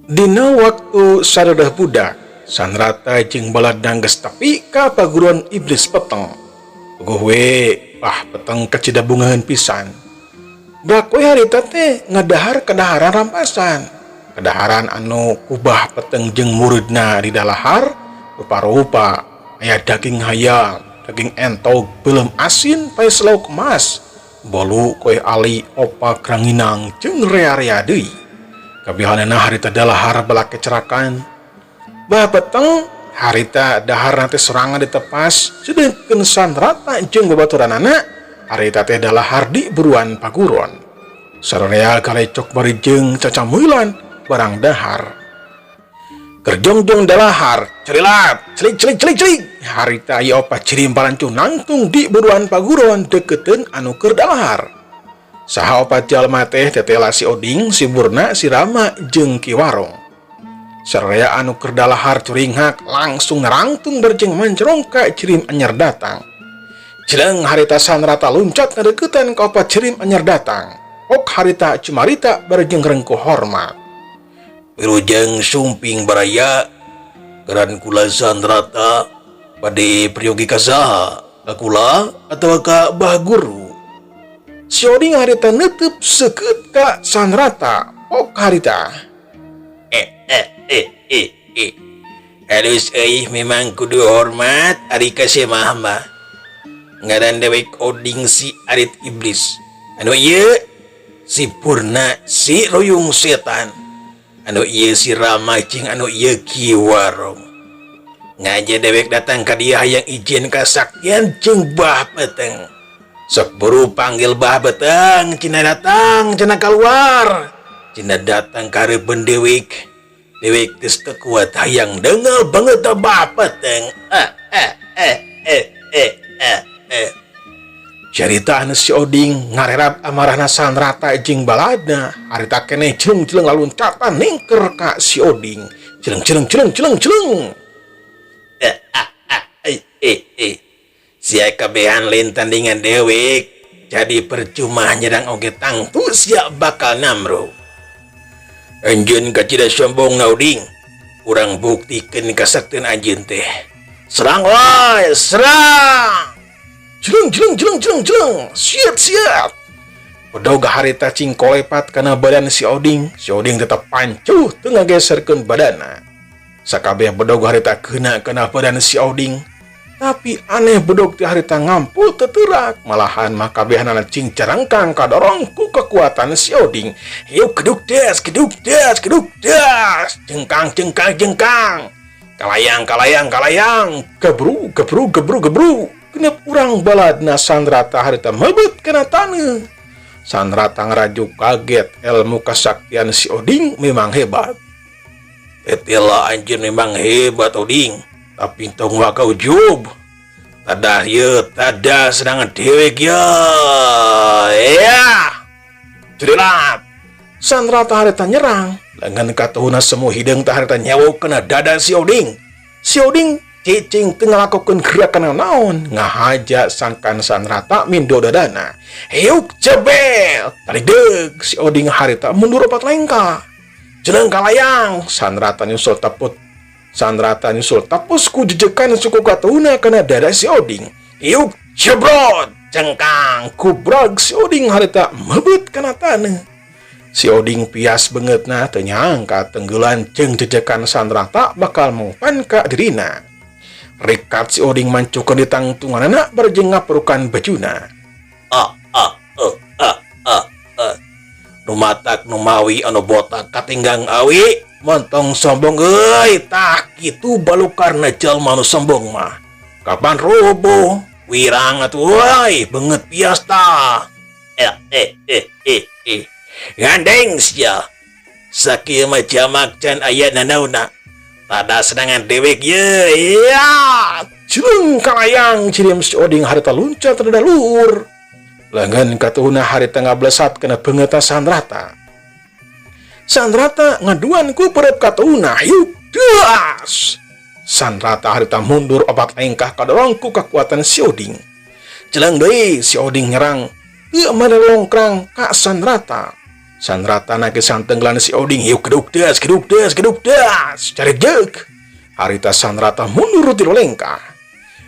Dina waktu saredah budak, Sanrata jeung baladna geus tepi ka paguruan iblis peteng. Puguh we, bah peteng kacida bungaheun pisan. Bak we harita teh ngadahar kadaharan rampasan. Kadaharan anu ku bah peteng jeung muridna didalahar rupa-rupa aya daging hayam, daging entog, beuleum asin, paes lauk emas, bolu, kue ali, opak, ranginang jeung rea-rea deui. Kabihanana harita dalahar balake cerakan. Bah peteng harita daharna teh sorangan ditepas, sedengkeun Sanrata jeung babaturanana harita teh dalahar di buruan paguron. Sararea galecok bari jeung cacamuilan barang dahar. Kerjongjong dalahar, cerilat, celik celik celik celik. Harita aya opat jirim parancuh nangtung di buruan paguron deketeun anu keur dalahar. Saha opat jalma teh tetela si Oding, si Burna, si Rama jeung Ki Warong. Sararea anu keur dalahar curinghak langsung ngarangtung berjeng mancerong ka jirim anyar datang. Jeleng harita Sanrata luncat ngadeukeutan ka opat jirim anyar datang. Ok harita cumarita barjeng rengkuh hormat. Wilujeng sumping baraya, ngaran kula Sanrata bade peryogi ka saha, ka kula atawa ka bah guru. Si Oding harita neuteub seukeut ka Sanrata, ok harita. Eh eh eh eh eh. Halus euy memang kudu hormat ari ka semah mah. Ngaran dewek Oding si arit iblis. Anu ieu si Purna si ruyung setan. Anu ieu si Rama jeung anu ieu Ki Warong. Ngaja dewek datang ka dieu hayang izin kasaktian jeung bah peteng. Sok buru panggil bah beteng, cenah datang, cenah keluar. Cenah datang ka hareupeun dewek. Dewek geus teu kuat hayang deungel banget bah peteng. Eh eh eh eh eh eh eh. Carita anu si Oding ngarerab amarahna Sanrata jeung baladna harita keneh jeleng-jeleng laluncatan ningker ka si Oding. Jeleng jeleng jeleng jeleng jeleng. Eh ah ah eh eh eh. Sia kabehan lain tandingan dewek. Jadi percuma nyerang oge tangtu sia bakal namro. Anjeun kacida sombong na Oding. Urang buktikeun kasaktian anjeun teh. Serang wae, serang. Jeleng jeleng jeleng jeleng jeleng. Siat siat. Bedog harita cing kolepat kana badan si Oding. Si Oding tetep pancuh teu ngageserkeun badanna. Sakabeh bedog harita keuna kana badan si Oding. Tapi aneh bedog teh harita ngampul teu teurak. Malahan mah kabehanana cing carangkang kadorong ku kekuatan si Oding. Hiu keduk des, keduk des, keduk des. Jengkang jengkang jengkang. Kalayang kalayang kalayang. Gebru gebru gebru gebru. Genep urang baladna Sanrata harita mebet kana taneuh. Sanrata ngarajuk kaget ilmu kasaktian si Oding memang hebat. Tetela anjeun memang hebat Oding, tapi tong waka ujub. Tadah ye, tadah serangan dewek ye. Ya. Jerilat. Sanrata harita nyerang. Lengan katuhuna semu hideung teh harita nyewok kana dada si Oding. Si Oding cicing teu ngalakokeun gerakan naon, ngahaja sangkan Sanrata mindo dadana. Hiuk jebel, tarik si Oding harita mundur opat lengkah. Jeleng kalayang, Sanrata nyusul teput. Sanrata nyusul tepus ku jejekan suku katuhuna kana dada si Oding. Hiuk jebrot, cengkang, kubrag si Oding harita mebet kana taneuh. Si Oding pias beungeutna teu nyangka tenggelan jeung jejekan Sanrata bakal mongpan ka dirina. Rikat si Oding mancukeun di tangtunganana barjeng ngaperukan bajuna. Ah ah eh ah ah ah. Nu matak nu mawi anu botak katinggang awi montong sombong euy tah kitu balukarna jalma nu sombong mah. Kapan rubuh wirang atuh euy beungeut pias tah. Eh eh eh eh eh. Gandeng sia. Sakieu mah jamak can aya nanaonna. Tada serangan dewek ye. Ya, jeleng kalayang cirim si Oding harita luncat rada luhur. Lengan katuhuna harita ngablesat kana beungeutna Sanrata. Sanrata ngaduan ku perep katuhuna hiuk das. Sanrata harita mundur opat lengkah kadorong ku kekuatan si Oding. Celeng deui si Oding nyerang. Teu mere longkrang ka Sandrata. Sandrata nagesan tenggelan si Oding, hiuk keduk das keduk das keduk das carejeuk. Harita Sandrata mundur ti lengkah.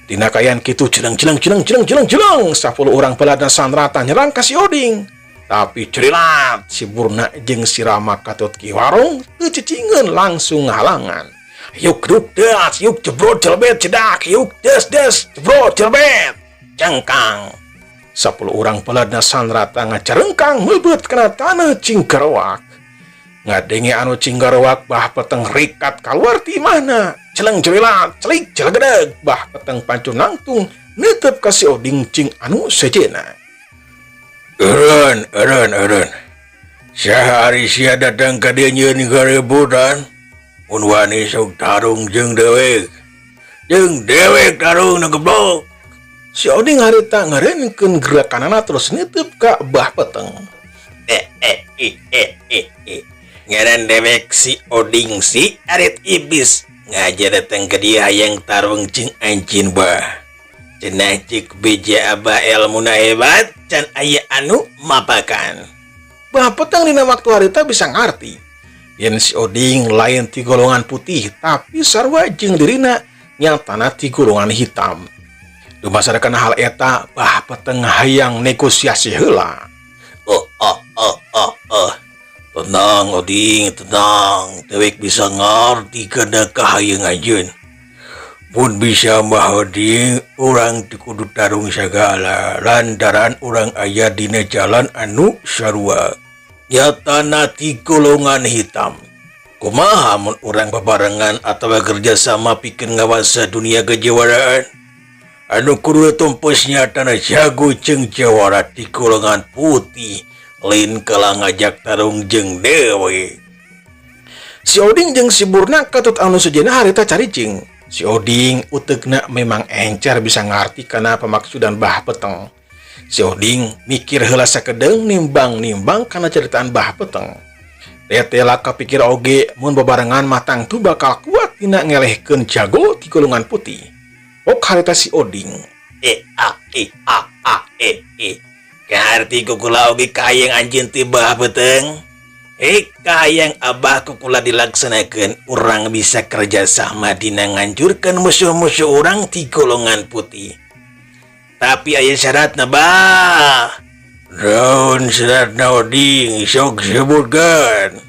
Dina kaayaan kitu, celeng celeng celeng celeng celeng celeng, 10 orang peladna Sandrata nyerang ka si Oding. Tapi cerilat, si Burna jeung si Rama katut Ki Warong teu cicingeun, langsung ngahalangan. Yuk keduk das, yuk jebrot jelbet cedak, yuk des des jebrot jelbet cangkang. 10 orang peladna Sandrata ngacarengkang meubeut kana taneuh cinggarowak. Ngadenge anu cinggarowak, bah peteng rikat keluar ti mana. Celeng cerilat, celik celegedeg, bah peteng pancur nangtung netep ka si Oding cing anu sejena. Eureun, eureun, eureun. Saha ari sia datang ka dieu nyieun kaributan? Mun wani, sok tarung jeung dewek. Jeung dewek tarung, na goblok. Si Oding harita ngarenkeun gerakanana terus nitip ka bah peteng. Eh eh ih eh eh eh. Ngaran dewek si Oding, si arit iblis. Ngaja datang ke dia hayang tarung jeung anjeun, bah. Cenah cik beja abah elmuna hebat, can aya anu mapakan. Bah peteng dina waktu harita bisa ngarti yen si Oding lain ti golongan putih, tapi sarua jeung dirina, nyatana ti golongan hitam. Dumasar kana hal eta, bah peteng hayang negosiasi heula. Oh oh oh oh oh. Tenang, Oding, tenang. Dewek bisa ngarti kana kahayang anjeun. Mun bisa mah, Oding, urang teu kudu tarung sagala lantaran urang aya dina jalan anu sarua. Nyatana ti golongan hitam. Kumaha mun urang babarengan atawa kerjasama pikeun ngawasa dunia kejuaraan? Anu kudu tumpes nyatana jago jeung jawara ti golongan putih, lain kalah ngajak tarung jeung dewe. Si Oding jeung si Burna katut anu sejenna harita caricing. Si Oding utegna memang encer, bisa ngarti kana pemaksudan bah peteng. Si Oding mikir heula sakedeung, nimbang-nimbang kana ceritaan bah peteng. Tetela kapikir oge mun babarengan mah tangtu bakal kuat dina ngelehkeun jago ti golongan putih. Ok harita si Oding. E A I A A E I. Kaharti kukula oge kahayang anjeun teh, bah peteng. Eh, kahayang abah kukula dilaksanakeun, urang bisa kerjasama dina ngancurkeun musuh-musuh urang ti golongan putih. Tapi aya syaratna, bah. Naon syaratna, Oding? Sok sebutkeun.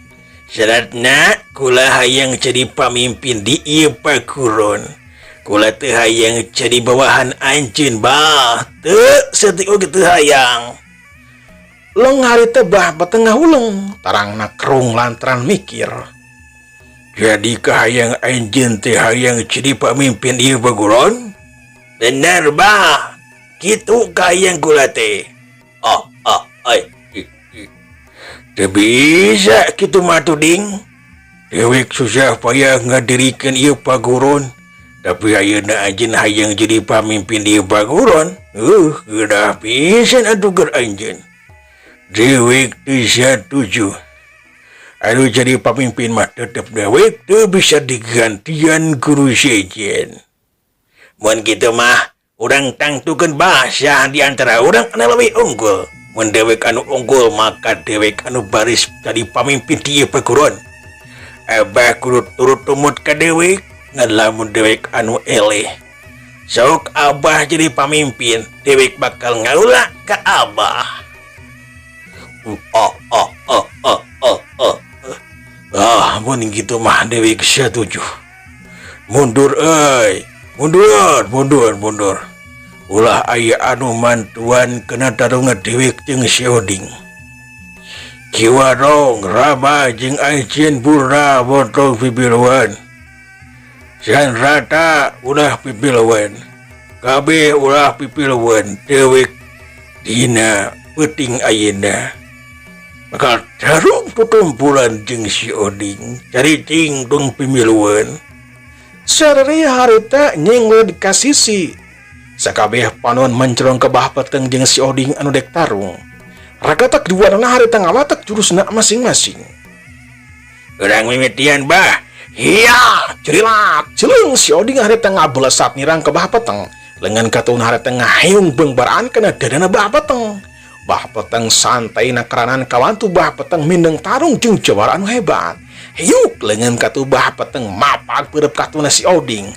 Syaratna, kula hayang jadi pamimpin di ieu paguron. Kula teu hayang jadi bawahan anjeun, bah. Teu saeutik oge teu hayang. Long harita bah peteng ngahuleng, tarangna kerung lantaran mikir. Jadi kahayang anjeun teh hayang jadi pamimpin ieu paguron? Bener, bah. Kitu kahayang kula teh. Oh, oh, ai. Teu bisa kitu mah tuh, Ding. Dewek susah payah ngadirikeun ieu paguron. Tapi ayeuna anjeun hayang jadi pamimpin di paguron. Geunah pisan atuh keur anjeun. Dewek teu satuju. Anu jadi pamimpin mah tetep dewek, teu bisa digantian ku nu sejen. Mun kitu mah urang tangtukeun bahasa di antara urang anu leuwih unggul. Mun dewek anu unggul, maka dewek anu baris jadi pamimpin di ieu paguron. Abah kudu turut tumut ka dewek, ngan lamun dewek anu eleh, sok abah jadi pamimpin, dewek bakal ngaula ka abah. Oh, oh, oh, oh, oh, oh. Ah, mun kitu mah dewek setuju. Mundur euy. Mundur, mundur, mundur. Ulah aya anu mantuan kena tarungan dewek jeung si Oding. Ki Warong, Rama jeung anjeun Burna montong pipiluan. Sandrata ulah pipiluan. Kabeh ulah pipiluan, dewek dina peuting ayeuna bakal tarung tutumpulan jeung si Oding. Caricing, tong pimiluan. Sararea harita nyengled ka sisi. Sakabeh panon mencerong ke bah peteng jeung si Oding anu dek tarung. Ragatak duanana harita ngawatek jurusna masing-masing. Urang mimitian, bah. Hiya, cerilat, celeng, si Oding harita ngabelesat nyerang ke bah peteng. Lengan katuhna harita ngaheung beungbaraan kana dadana Bah Peteng. Bah Peteng santai nakeranan kawantu Bah Peteng mindeng tarung jeung jawara anu hebat. Hiuk lengan katuh Bah Peteng mapag peureub katuhna si Oding.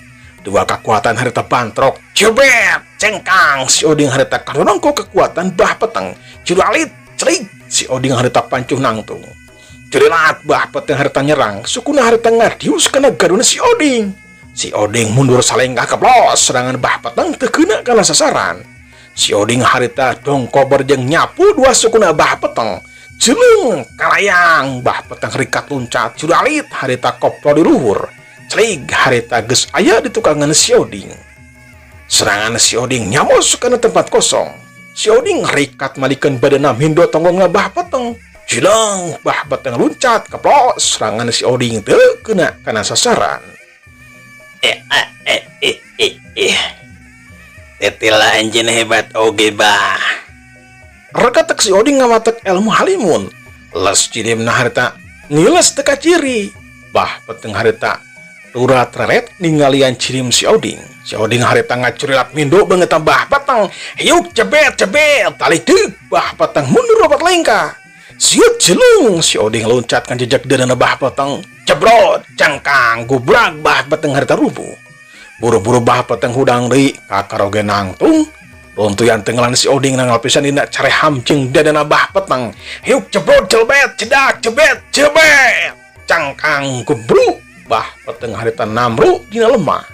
Dua kekuatan harita bantrok. Jebet cengkang si Oding harita kadorong ku kekuatan Bah Peteng. Curalit cerik si Oding harita pancuh nangtung. Curilat Bah Peteng harita nyerang. Sukuna harita ngadius kana gaduna si Oding. Si Oding mundur salengkah keplos serangan Bah Peteng teu keuna kana sasaran. Si Oding harita dongkober jeung nyapu dua sukuna Bah Peteng. Jeleung kalayang Bah Peteng rikat luncat curalit harita koplo di luhur. Celig harita geus aya di tukangan si Oding. Serangan si Oding nyamos kana tempat kosong. Si Oding rikat malikeun badana mindo tonggongna Bah Peteng. Jeleung Bah Peteng luncat keplos serangan si Oding teu keuna kana sasaran. Eh, ah, eh, eh, eh, eh. Tetela anjeun hebat oge bah. Rekatek si Oding ngawatek ilmu halimun. Les jirimna harita ngiles teu kaciri. Bah Peteng harita turat reret ningalian cirim si Oding. Si Oding harita ngacurilat mindo beungeut Bah Peteng. Hiuk jebet jebet tali deuk Bah Peteng mundur opat lengkah. Siut jelung si Oding loncat kan jejak dadana Bah Peteng. Jebrot cangkang gubrak Bah Peteng harita rubuh. Buru-buru Bah Peteng hudang deui kakaroge nangtung. Runtuyan tenggelan si Oding nanggal pisan dina careham jeung dadana Bah Peteng. Hiuk jebrot jelbet cedak jebet jebet cangkang gubruk Bah Peteng harita namru dina lemah.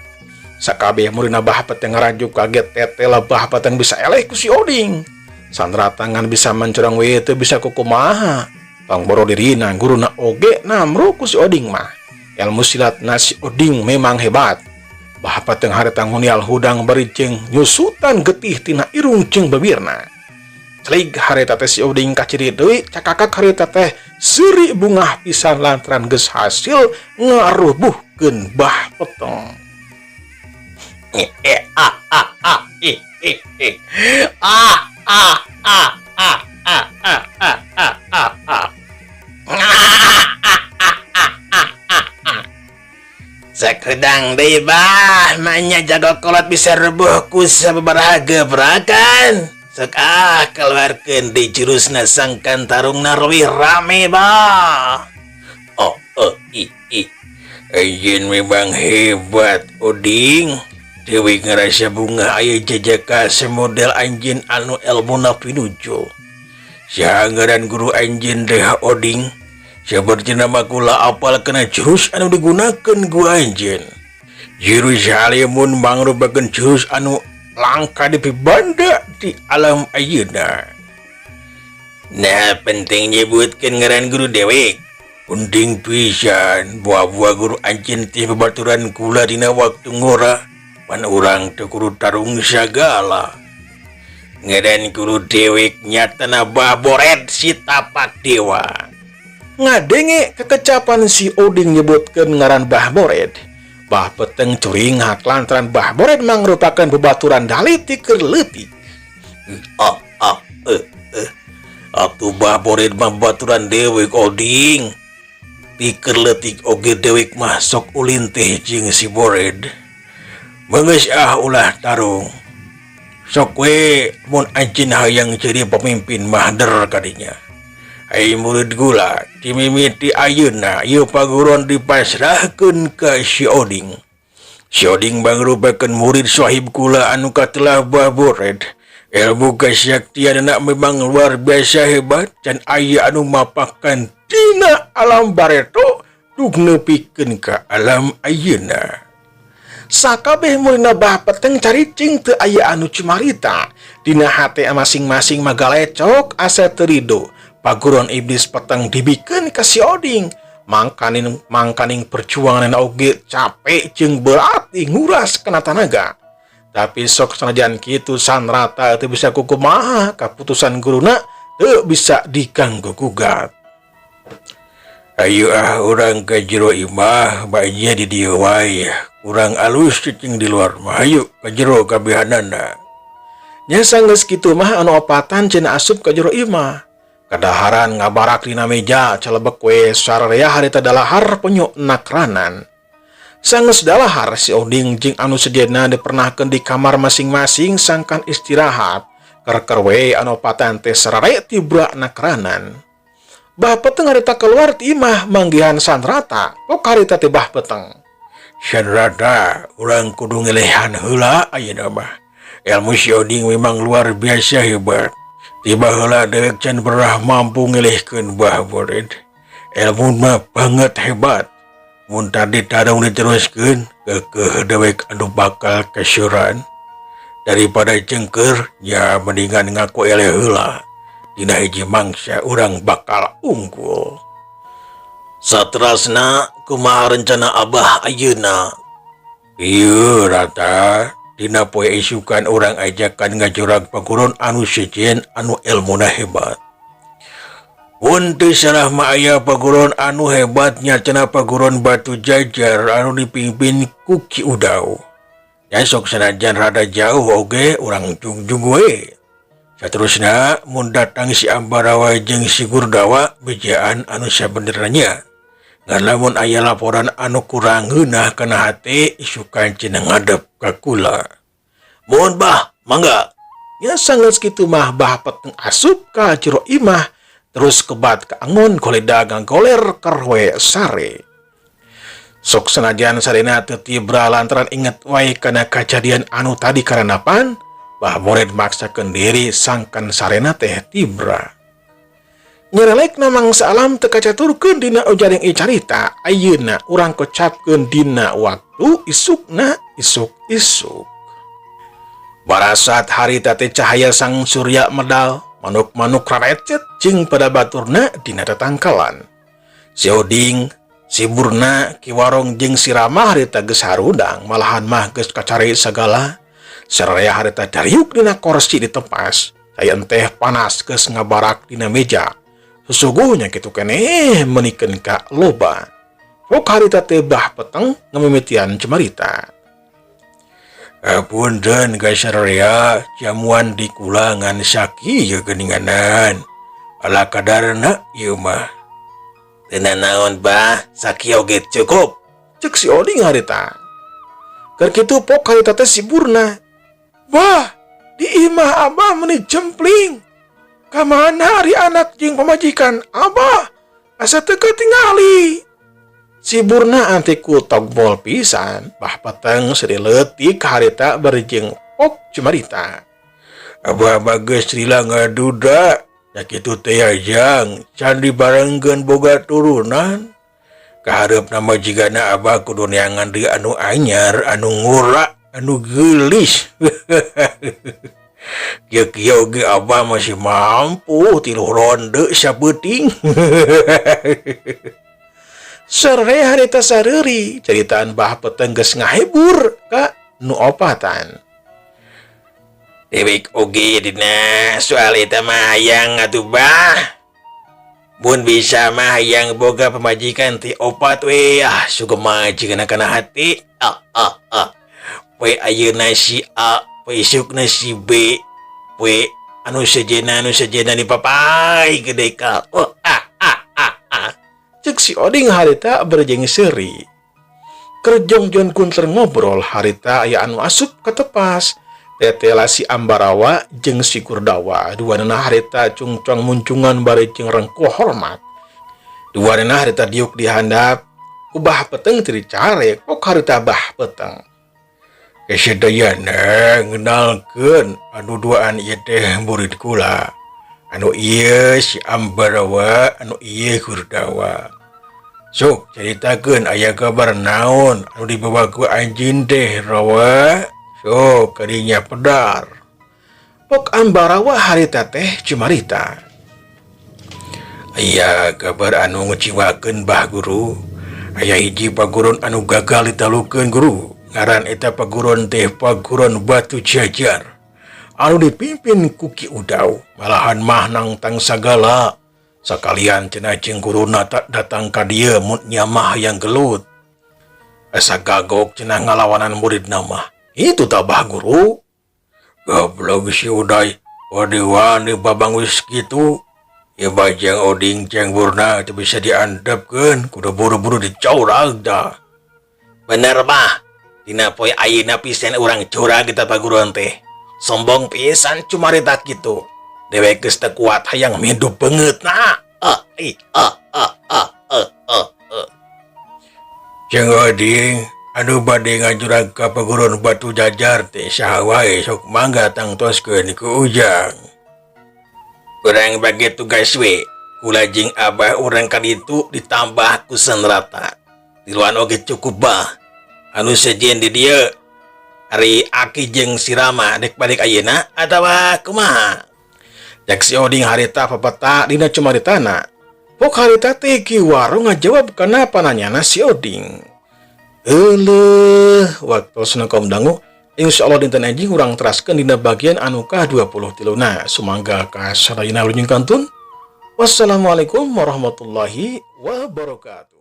Sakabeh muridna Bah Peteng ngarajuk kaget tetela Bah Peteng bisa eleh ku si Oding. Sandra tangan bisa mencorong we teu bisa kukumaha. Tong boro dirina guruna oge namru ku si Oding mah. Ilmu silatna si Oding memang hebat. Bah Peteng harita ngunial hudang bari jeung nyusutan getih tina irung jeung bibirna. Celig harita teh si Oding kaciri deui cakakak harita teh seuri bungah pisan lantaran geus hasil ngarubuhkeun Bah Peteng. Eh, eh, ah, ah, ah, eh, eh, eh. Ah, ah, ah, ah, ah, ah, ah, ah, ah, ah. Sakedang deui bah, manya jago kolot bisa rebuh ku sababaraha gebrakan. Sok ah keluarkeun di jurusna sangkan tarungna leuwih rame bah. Oh, oh, i, i. Anjeun memang hebat, Oding. Dewi ngerasa bunga aya jajaka semodel anjeun anu elmuna pinuju. Saha ngaran guru anjeun teh Oding? Sapertina mah kula apal kana jurus anu digunakeun ku anjeun. Jurus halimun mangrupakeun jurus anu langka dipibanda di alam ayeuna. Nah, penting nyebutkeun ngaran guru dewek. Penting pisan buah-buah guru anjeun teh babaturan kula dina waktu ngora. Pan urang teu kudu tarung sagala. Ngaran guru dewek nyatana Bah Bored si Tapak Dewa. Ngadenge kekecapan si Oding nyebutkeun ngaran Bah Bored. Bah Peteng curingak lantaran Bah Bored mangrupakeun babaturan dalit ti keur leutik. Ah, ah, eh, eh. Atuh Bah Bored mah babaturan dewek Oding. Ti keur leutik oge dewek mah sok ulin teh jeung si Bored. Beungeus ah ulah tarung. Sok we mun anjeun hayang jadi pemimpin mah der kadinya. Ai murid gula dimimiti ayeuna ieu paguron dipasrahkeun ka si Oding. Si Oding mangrupakeun murid sahib kula anu katelah Bah Bored. Ilmu kasaktianna memang luar biasa hebat dan aya anu mapakan dina alam bareto dug nepikeun ka alam ayeuna. Sakabeh muridna Bah Peteng caricing teu aya anu cumarita. Dina hate masing-masing magalecok asa teu rido. Paguron iblis peteng dibikeun ka si Oding. Mangkaning mangkaning perjuangan oge capek jeung berarti nguras kana tanaga. Tapi sok sanajan kitu Sanrata teu bisa kukumaha kaputusan guruna teu bisa diganggu gugat. Ayo ah urang ka jero imah bae di dieu wae. Kurang alus cicing di luar mah. Ayo ka jero kabehanana. Nya sanggeus kitu mah anu opatan cenah asup ka jero imah. Kadaharan ngabarak dina meja calebek we sararea harita dalahar penyu nakranan. Sanggeus dalahar si Oding jeung anu sejenna dipernahkeun di kamar masing-masing sangkan istirahat. Keur-keur we anu opatan teh sarare tibra nakeranan. Bah Peteng harita keluar ti imah manggihan Sandrata, pok harita teh Bah Peteng. Sandrata, urang kudu ngelehan heula ayeuna mah. Ilmu si Oding memang luar biasa hebat. Tiba heula dewek can pernah mampu ngelehkeun Bah Bored. Ilmu mah banget hebat. Mun tadi tarung diteruskeun, keukeuh dewek anu bakal kesuran. Daripada jengker, ya mendingan ngaku eleh heula. Dina hiji mangsa urang bakal unggul. Satrasna kumaha rencana Abah ayeuna? Ieu Rata, dina poe isukan urang ajakan ngajurag paguron anu sejen anu elmuna hebat. Mun teu salah mah aya paguron anu hebat nya cenah paguron Batu Jajar anu dipimpin ku Ki Udau. Ya sok sanajan rada jauh oge urang jungjung we. Saterusna mun datang si Ambarawa jeung si Gurdawa bejaan anu sabenerna. Ngan lamun aya laporan anu kurang ngeunah kana hate isukan cenah ngadep ka kula. Mohon Bah, mangga. Nya sanggeus kitu mah Bah Peteng asup ka jero imah terus kebat ka angon goleda ngagoler keur we sare. Sok sanajan sarena teu tibra lantaran inget wae kana kajadian anu tadi karenapan, Bah Bored maksakeun diri sangkan sarena teh tibra. Nyerelekna mangsa alam teu kacaturkeun dina ujaring ieu carita, ayeuna urang kocapkeun dina waktu isukna isuk-isuk. Barasat harita teh cahaya sang surya medal, manuk-manuk rarecet jeung pada baturna dina tetangkalan. Si Oding, si Burna, Ki Warong jeung si Rama harita geus harudang, malahan mah geus kacari sagala. Saraya harita dariuk dina korsi ditepas, cai teh panas geus ngabarak dina meja. Susuguhnya kitu keneh menikeun ka loba. Pok harita teh Bah Peteng ngamimitian cumarita. Apunten ka sararea, jamuan di kula ngan sakieu geuninganan. Ala kadarna ieu mah. Teu nanaon Bah, sakieu oge cukup. Cek si Oding harita. Keur kitu pok harita teh si Burna. Bah, di imah abah meuni jempling. Kamana ari anak jeung pamajikan abah? Asa teu katingali. Si Burna anti ku togbol pisan, Bah Peteng sedih leutik harita bari jeung pok cumarita. Abah bageus lila ngaduda, da kitu teh jang, can dibarengkeun boga turunan. Kahareupna mah jigana abah kudu neangan deui anu anyar, anu ngora, anu geulis. Kieu-kieu oge abah masih mampu 3 ronde sapeuting. Sore harita sareuri, caritaan Bah Peteng geus ngahibur ka nu opatan. Dewek oge dina soal eta mah hayang atuh Bah. Mun bisa mah hayang boga pamajikan ti opat we, ah sugema jigana kana hati. Ah ah ah. Poe ayeuna si A, poe isukna si B, poe anu sejenna anu sejenna dipapai gede ka. Oh ah ah ah ah. Cek si Oding harita berjeng seuri. Kerjong John Kunter ngobrol harita aya anu asup ka tepas. Tetela si Ambarawa jeung si Gurdawa. Duanana harita cungcong muncungan bari jeung rengkuh hormat. Duanana harita diuk di handap. Ku Bah Peteng teu dicarek, pok harita Bah Peteng. Kesedayana ngenalkeun anu duaan ieu teh murid kula. Anu ieu si Ambarawa, anu ieu Gurdawa. Sok caritakeun aya kabar naon anu dibawa ku anjeun teh Rawa. Sok kadinya pedar. Pok Ambarawa harita teh cumarita. Aya kabar anu ngeciwakeun Bah Guru. Aya hiji paguron anu gagal ditalukeun Guru. Ngaran eta paguron teh paguron Batu Jajar. Anu dipimpin ku Ki Udau, malahan mah nangtang sagala. Sakalian cenah jeung guruna tak datang ka dieu mun nya mah hayang gelut. Asa gagok cenah ngalawanan muridna mah. Itu tah Bah Guru. Goblok si Uday, wani-wani babang wis kitu. Ieu mah jeung Oding jeung Burna teu bisa diandepkeun, kudu buru-buru dicorag dah. Bener bah, dina poe ayeuna pisan urang curag kita paguruan teh. Sombong pisan cumarita kitu. Dewek geus teu kuat hayang midup beungeutna. Ah, ih, ah, ah, ah, ah, ah, ah. Ceng Oding, anu bade ngajurag ka paguruan Batu Jajar teh saha wae sok mangga tangtoskeun ku Ujang. Urang bagi tugas we, kula jeung abah urang kaditu ditambah ku Sanrata. Tiluan oge cukup bah. Anu sejen di dieu ari Aki jeung si Rama dek balik ayeuna atawa kumaha? Cek si Oding harita papeta dina cumaritana. Pok harita teh Ki Waro ngajawab kana pananyana si Oding. Euleuh, waktosna kaum dangu, insyaallah dinten enjing urang teraskeun dina bagian anu ka-23na. Sumangga ka sadayana wilujeng kantun. Wassalamualaikum warahmatullahi wabarakatuh.